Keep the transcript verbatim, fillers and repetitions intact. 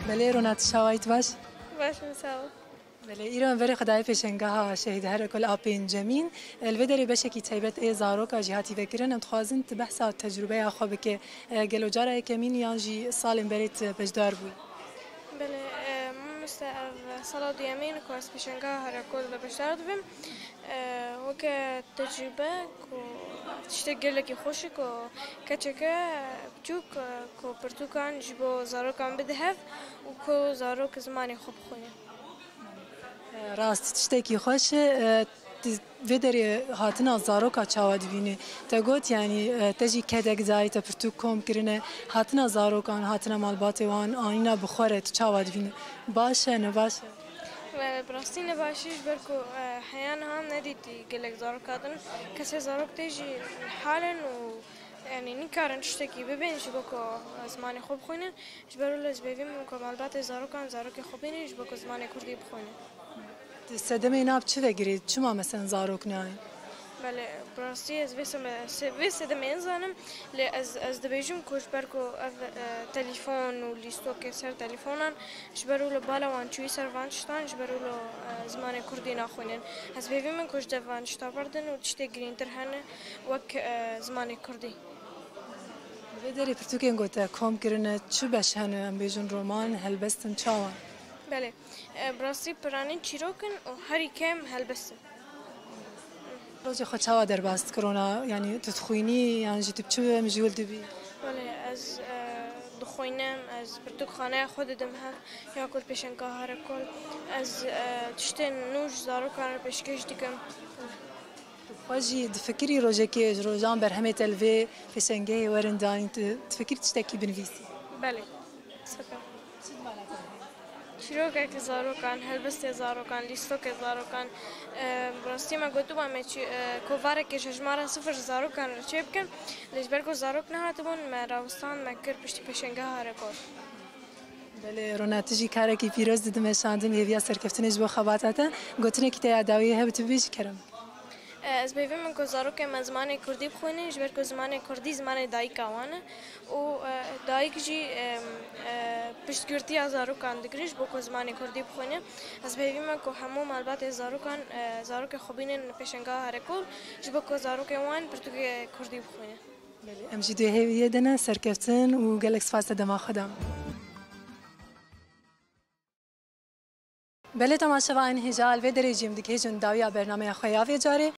Belê Rona, tu çawa yî, tu baş? Baş im, sağ ol. Belê, îro em verê xwe dayê pêşengeha Şehîd Herekol a pêncemîn. Li vê derê beşekî taybet ê zaroka jî hatî vekirin. Em dixwazin tu behsa tecrûbeya xwe bike. E, gelo cara yekemîn yan jî salên berê tu beşdar bûyî? Belê, e, mamoste, ev sala duyemîn ku ez pêşengeha Herekol de beşdar dibim. E, weke tecrûbe ku tiştek gelekî xweş e ku keçeke biçûk, e, ku pirtûkan ji bo zarokan bide hev û ku zarok zimanê xwe bixwîne. Rast, tiştekî xweş e. E, tu vê derê hatina zaroka çawa dibînî? Te got, yanî, e, te jî kedek dayî, te pirtûk kom kirine. Hatina zarokan, hatina malbatê wan, anîna bi xwe re tu çawa dibînî? Baş e, ne baş e? Ve bi rastî ne baş e, ji ber ku, e, heya niha nedîtî gelek zarok hatin. Kesê zarok tê jî hal in û, yanî, nikarin tiştekî bibên ji bo ku, e, zimanê xwe bixwînin. Ji ber wilo ez bêvî min ku malbatê zarokan zarokê xwe bînin ji bo ku zimanê kurdî bixwînin. Tu sedemê nav çi vegirî? Çima, mesela, zarok nayên? Belê, bi rastî ez vê seme-, se-, vê sedemê nizanim, lê ez, ez dibêjim ku ji ber ku ev, e, telefon û lîstokê ser telefonan, ji ber wilo bala wan çûyî ser van tiştan, ji ber wilo, e, zimanê kurdî naxwînin. Ez bêvî min ku ji dev van tişta berdin û tiştê girîngtir hene wek, e, zimanê kurdî. Li vê derê pirtûkên ku te kom kirine çi beş hene, em bêjin roman, helbest in, çawa? Belê. E, bi rastî piranî çîrok in û herî kêm helbest in. Rojê xwe çawa derbas dikî Rona? Yanî tu dixwînî yan jî tu bi çi mijûl dibî? Belê, ez, e, dixwînim, ez pirtûkxaneya xwe didim hev, ya ku li pêşengeha Herekol. Ez, e, tiştên nû ji zarokan re pêşkêş dikim. Tu xwe jî difikirî rojekê ji rojan berhemê te li vê pêşengehê werin danîn, tu difikirî tiştekî binivîsî? Belê. Seke. Çîrokek zarokan, helbestê zarokan, lîstokê zarokan. E, bi rastî me gotibû em ê çi-, e, kovarekê ji hejmara sifir ji zarokan re çêbikin. Lê ji ber ku zarok nehatibûn, me rawestan, me kir piştî pêşengeha Herekol. Belê Rona, tu jî karekî pîroz didî meşandin, hêviya serkeftinê ji bo xebata te. Gotinekî te ya dawiyê hebe tu bibêjî, kerem? E, ez bêvî min ku zarokên me zimanê kurdî bixwînin, ji ber ku zimanê kurdî zimanê dayika wan e û, e, dayik jî, e, e, piştgirtiya zarokan digire ji bo ku zimanê kurdî bixwînin. Ez bêvî min ku hemû malbatê zarokan, e, zarokê xwe bînin pêşengeha Herekol ji bo ku zarokên wan pirtûkê kurdî bixwînin. Belê, em jî di hêviyê de ne, serkeftin û gelek spas te dema xwe da. Belê temaşevanên hêja, li vê derê jî em digihêjin dawiya bernameya xwe ya vê carê.